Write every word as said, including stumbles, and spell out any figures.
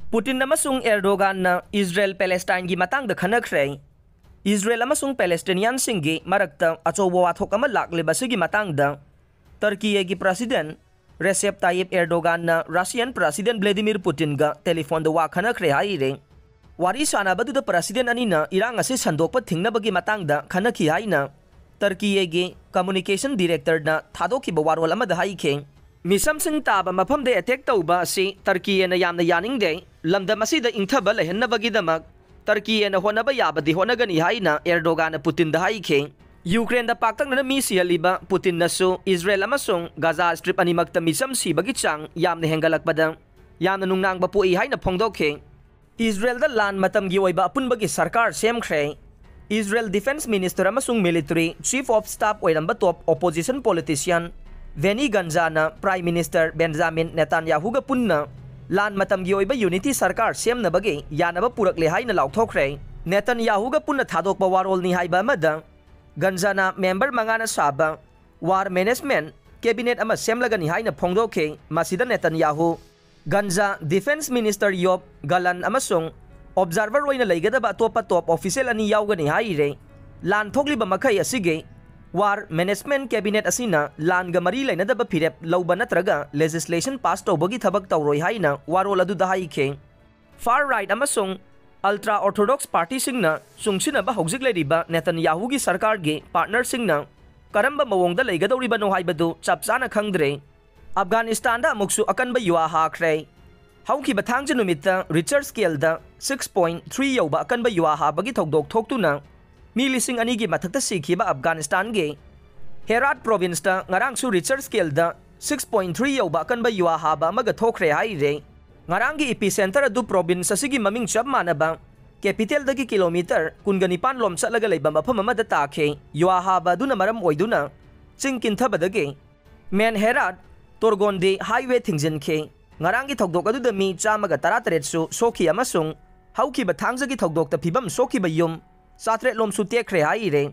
ꯄꯨꯇꯤꯟ ꯑꯃꯁꯨꯡ ꯑꯦꯔꯗꯣꯒꯥꯟꯅ ꯏꯖꯔꯦꯜ ꯄꯦꯂꯦꯁꯇꯥꯏꯟꯒꯤ ꯃꯇꯥꯡꯗ ꯈꯟꯅꯈ꯭ꯔꯦ꯫ ꯏꯖꯔꯦꯜ ꯑꯃꯁꯨꯡ ꯄꯦꯂꯦꯁꯇꯤꯅꯤꯌꯥꯟꯁꯤꯡꯒꯤ ꯃꯔꯛꯇ ꯑꯆꯧꯕ ꯋꯥꯊꯣꯛ ꯑꯃ ꯂꯥꯛꯂꯤꯕ ꯑꯁꯤꯒꯤ ꯃꯇꯥꯡꯗ ꯇꯔꯀꯤꯒꯤ ꯄ꯭ꯔꯁꯤꯗꯦꯟ ꯔꯦꯁꯦꯞ ꯇꯥꯌꯤꯞ ꯑꯦꯔꯗꯣꯒꯥꯟꯅ ꯔꯁꯤꯌꯥꯟ ꯄ꯭ꯔꯁꯤꯗꯦꯟ ꯚ꯭ꯂꯦꯗꯤꯃꯤꯔ ꯄꯨꯇꯤꯟꯒ ꯇꯦꯂꯤꯐꯣꯟꯗ ꯋꯥ ꯈꯟꯅꯈ꯭ꯔꯦ ꯍꯥꯏꯔꯦ꯫ ꯋꯥꯔꯤ ꯁꯥꯟꯅꯕꯗꯨꯗ ꯄ꯭ꯔꯁꯤꯗꯦꯟ ꯑꯅꯤꯅ ꯏꯔꯥꯡ ꯑꯁꯤ ꯁꯟꯗꯣꯛꯄ ꯊꯤꯡꯅꯕꯒꯤ ꯃꯇꯥꯡꯗ ꯈꯟꯅꯈꯤ ꯍꯥꯏꯅ ꯇꯔꯀꯤꯒꯤ ꯀꯝꯃꯨꯅꯤꯀꯦꯁꯟ ꯗꯤꯔꯦꯛꯇꯔꯅ ꯊꯥꯗꯣꯛꯈꯤꯕ ꯋꯥꯔꯣꯜ ꯑꯃꯗ ꯍꯥꯏꯈꯤ꯫ ꯃꯤꯁꯝꯁꯤꯡ ꯇꯥꯕ ꯃꯐꯝꯗ ꯑꯦꯇꯦꯛ ꯇꯧꯕ ꯑꯁꯤ ꯇꯔꯀꯤꯅ ꯌꯥꯝꯅ ꯌꯥꯅꯤꯡꯗꯦ꯫ ꯂꯝꯗꯝ ꯑꯁꯤꯗ ꯏꯪꯊꯕ ꯂꯩꯍꯟꯅꯕꯒꯤꯗꯃꯛ ꯇꯔꯀꯤꯅ ꯍꯣꯠꯅꯕ ꯌꯥꯕꯗꯤ ꯍꯣꯠꯅꯒꯅꯤ ꯍꯥꯏꯅ ꯑꯦꯔꯗꯣꯒꯥꯟꯅ ꯄꯨꯇꯤꯟꯗ ꯍꯥꯏꯈꯤ꯫ ꯌꯨꯀ꯭ꯔꯦꯟꯗ ꯄꯥꯛꯇꯛꯅꯅ ꯃꯤ ꯁꯤꯍꯜꯂꯤꯕ ꯄꯨꯇꯤꯟꯅꯁꯨ ꯏꯖꯔꯦꯜ ꯑꯃꯁꯨꯡ ꯒꯥꯖꯥ ꯁ꯭ꯇ꯭ꯔꯤꯞ ꯑꯅꯤꯃꯛꯇ ꯃꯤꯆꯝ ꯁꯤꯕꯒꯤ ꯆꯥꯡ ꯌꯥꯝꯅ ꯍꯦꯟꯒꯠꯂꯛꯄꯗ ꯌꯥꯝꯅ ꯅꯨꯡꯅꯥꯡꯕ ꯄꯣꯛꯏ ꯍꯥꯏꯅ ꯐꯣꯡꯗꯣꯛꯈꯤ꯫ ꯏꯖꯔꯦꯜꯗ ꯂꯥꯟ ꯃꯇꯝꯒꯤ ꯑꯣꯏꯕ ꯑꯄꯨꯟꯕꯒꯤ ꯁꯔꯀꯥꯔ ꯁꯦꯝꯈ꯭ꯔꯦ꯫ ꯏꯖꯔꯦꯜ ꯗꯤꯐꯦꯟꯁ ꯃꯤꯅꯤꯁꯇꯔ ꯑꯃꯁꯨꯡ ꯃꯤꯂꯤꯇꯔꯤ ꯆꯤꯐ ꯑꯣꯐ ꯁ꯭ꯇꯥꯐ ꯑꯣꯏꯔꯝꯕ ꯇꯣꯞ opposition politician ꯕꯦꯅꯤ ꯒꯟꯖꯥꯅ prime minister Benjamin ꯅꯦꯇꯥꯟꯌꯥꯍꯨꯒ ꯄꯨꯟꯅ ꯂꯥꯟ ꯃꯇꯝꯒꯤ ꯑꯣꯏꯕ ꯌꯨꯅꯤꯇꯤ ꯁꯔꯀꯥꯔ ꯁꯦꯝꯅꯕꯒꯤ ꯌꯥꯅꯕ ꯄꯨꯔꯛꯂꯦ ꯍꯥꯏꯅ ꯂꯥꯎꯊꯣꯛꯈ꯭ꯔꯦ꯫ ꯅꯦꯇꯥꯟꯌꯥꯍꯨꯒ ꯄꯨꯟꯅ ꯊꯥꯗꯣꯛꯄ ꯋꯥꯔꯣꯜꯅꯤ ꯍꯥꯏꯕ ꯑꯃꯗ ꯒꯟꯖꯥꯅ ꯃꯦꯝꯕꯔ ꯃꯉꯥꯅ ꯁꯥꯕ ꯋꯥꯔ ꯃꯦꯅꯦꯖꯃꯦꯟꯠ ꯀꯦꯕꯤꯅꯦꯠ ꯑꯃ ꯁꯦꯝꯂꯒꯅꯤ ꯍꯥꯏꯅ ꯐꯣꯡꯗꯣꯛꯈꯤ꯫ ꯃꯁꯤꯗ ꯅꯦꯇꯥꯟꯌꯥꯍꯨ, ꯒꯟꯖꯥ, ꯗꯤꯐꯦꯟꯁ ꯃꯤꯅꯤꯁꯇꯔ ꯌꯣꯕ ꯒꯂꯟ ꯑꯃꯁꯨꯡ ꯑꯣꯕꯖꯥꯔꯚꯔ ꯑꯣꯏꯅ ꯂꯩꯒꯗꯕ ꯑꯇꯣꯞꯄ ꯇꯣꯞ ꯑꯣꯐꯤꯁꯤꯌꯦꯜ ꯑꯅꯤ ꯌꯥꯎꯒꯅꯤ ꯍꯥꯏꯔꯦ꯫ ꯂꯥꯟ ꯊꯣꯛꯂꯤꯕ ꯃꯈꯩ ꯑꯁꯤꯒꯤ ꯋꯥꯔ ꯃꯦꯅꯦꯖꯃꯦꯟꯠ ꯀꯦꯕꯤꯅꯦꯠ ꯑꯁꯤꯅ ꯂꯥꯟꯒ ꯃꯔꯤ ꯂꯩꯅꯗꯕ ꯐꯤꯔꯦꯞ ꯂꯧꯕ ꯅꯠꯇ꯭ꯔꯒ ꯂꯦꯖꯤꯁꯂꯦꯁꯟ ꯄꯥꯁ ꯇꯧꯕꯒꯤ ꯊꯕꯛ ꯇꯧꯔꯣꯏ ꯍꯥꯏꯅ ꯋꯥꯔꯣꯜ ꯑꯗꯨꯗ ꯍꯥꯏꯈꯤ꯫ ꯐꯥꯔ ꯔꯥꯏꯠ ꯑꯃꯁꯨꯡ ꯑꯜꯇ꯭ꯔꯥ ꯑꯣꯔꯊꯣꯗꯣꯛꯁ ꯄꯥꯔꯇꯤꯁꯤꯡꯅ ꯆꯨꯡꯁꯤꯟꯅꯕ ꯍꯧꯖꯤꯛ ꯂꯩꯔꯤꯕ ꯅꯦꯇꯥꯟꯌꯥꯍꯨꯒꯤ ꯁꯔꯀꯥꯔꯒꯤ ꯄꯥꯔꯠꯅꯔꯁꯤꯡꯅ ꯀꯔꯝꯕ ꯃꯑꯣꯡꯗ ꯂꯩꯒꯗꯧꯔꯤꯕꯅꯣ ꯍꯥꯏꯕꯗꯨ ꯆꯞ ꯆꯥꯅ ꯈꯪꯗ꯭ꯔꯦ꯫ ꯑꯐꯒꯥꯅꯤꯁꯇꯥꯟꯗ ꯑꯃꯨꯛꯁꯨ ꯑꯀꯟꯕ ꯌꯨꯍꯥ ꯍꯥꯈ꯭ꯔꯦ꯫ ꯍꯧꯈꯤꯕ ꯊꯥꯡꯖ ꯅꯨꯃꯤꯠꯇ ꯔꯤꯆꯔ ꯁ꯭ꯀꯦꯜꯗ ꯁꯤꯛꯁ ꯄꯣꯏꯟꯠ ꯊ꯭ꯔꯤ ꯌꯧꯕ ꯑꯀꯟꯕ ꯌꯨꯍꯥ ꯍꯥꯕꯒꯤ ꯊꯧꯗꯣꯛ ꯊꯣꯛꯇꯨꯅ ꯃꯤ ꯂꯤꯁꯤꯡ ꯑꯅꯤꯒꯤ ꯃꯊꯛꯇ ꯁꯤꯈꯤꯕ ꯑꯐꯒꯥꯅꯤꯁꯇꯥꯟꯒꯤ ꯍꯦꯔꯥꯠ ꯄ꯭ꯔꯣꯚꯤꯟꯁꯇ ꯉꯔꯥꯡꯁꯨ ꯔꯤꯆꯔ ꯁ꯭ꯀꯦꯜꯗ ꯁꯤꯛꯁ ꯄꯣꯏꯟꯠ ꯊ꯭ꯔꯤ ꯌꯧꯕ ꯑꯀꯟꯕ ꯌꯨꯍꯥ ꯍꯥꯕ ꯑꯃꯒ ꯊꯣꯛꯈ꯭ꯔꯦ ꯍꯥꯏꯔꯦ꯫ ꯉꯔꯥꯡꯒꯤ ꯏꯄꯤ ꯁꯦꯟꯇꯔ ꯑꯗꯨ ꯄ꯭ꯔꯣꯚꯤꯟꯁ ꯑꯁꯤꯒꯤ ꯃꯃꯤꯡ ꯆꯞ ꯃꯥꯟꯅꯕ ꯀꯦꯄꯤꯇꯦꯜꯗꯒꯤ ꯀꯤꯂꯣꯃꯤꯇꯔ ꯀꯨꯟꯒ ꯅꯤꯄꯥꯟ ꯂꯣꯝ ꯆꯠꯂꯒ ꯂꯩꯕ ꯃꯐꯝ ꯑꯃꯗ ꯇꯥꯈꯤ꯫ ꯌꯨꯍꯥ ꯍꯥꯕ ꯑꯗꯨꯅ ꯃꯔꯝ ꯑꯣꯏꯗꯨꯅ ꯆꯤꯡ ꯀꯤꯟꯊꯕꯗꯒꯤ ꯃꯦꯟ ꯍꯦꯔꯥꯠ ꯇꯣꯔꯒꯣꯟꯗꯤ ꯍꯥꯏꯋꯦ ꯊꯤꯡꯖꯤꯟꯈꯤ꯫ ꯉꯔꯥꯡꯒꯤ ꯊꯧꯗꯣꯛ ꯑꯗꯨꯗ ꯃꯤ ꯆꯥꯝꯃꯒ ꯇꯔꯥꯇꯔꯦꯠꯁꯨ ꯁꯣꯛꯈꯤ ꯑꯃꯁꯨꯡ ꯍꯧꯈꯤꯕ ꯊꯥꯡꯖꯒꯤ ꯊꯧꯗꯣꯛꯇ ꯐꯤꯕꯝ ꯁꯣꯛꯈꯤꯕ ꯌꯨꯝ ꯆꯥꯇ꯭ꯔꯦꯠ ꯂꯣꯝꯁꯨ ꯇꯦꯛꯈ꯭ꯔꯦ ꯍꯥꯏꯔꯦ꯫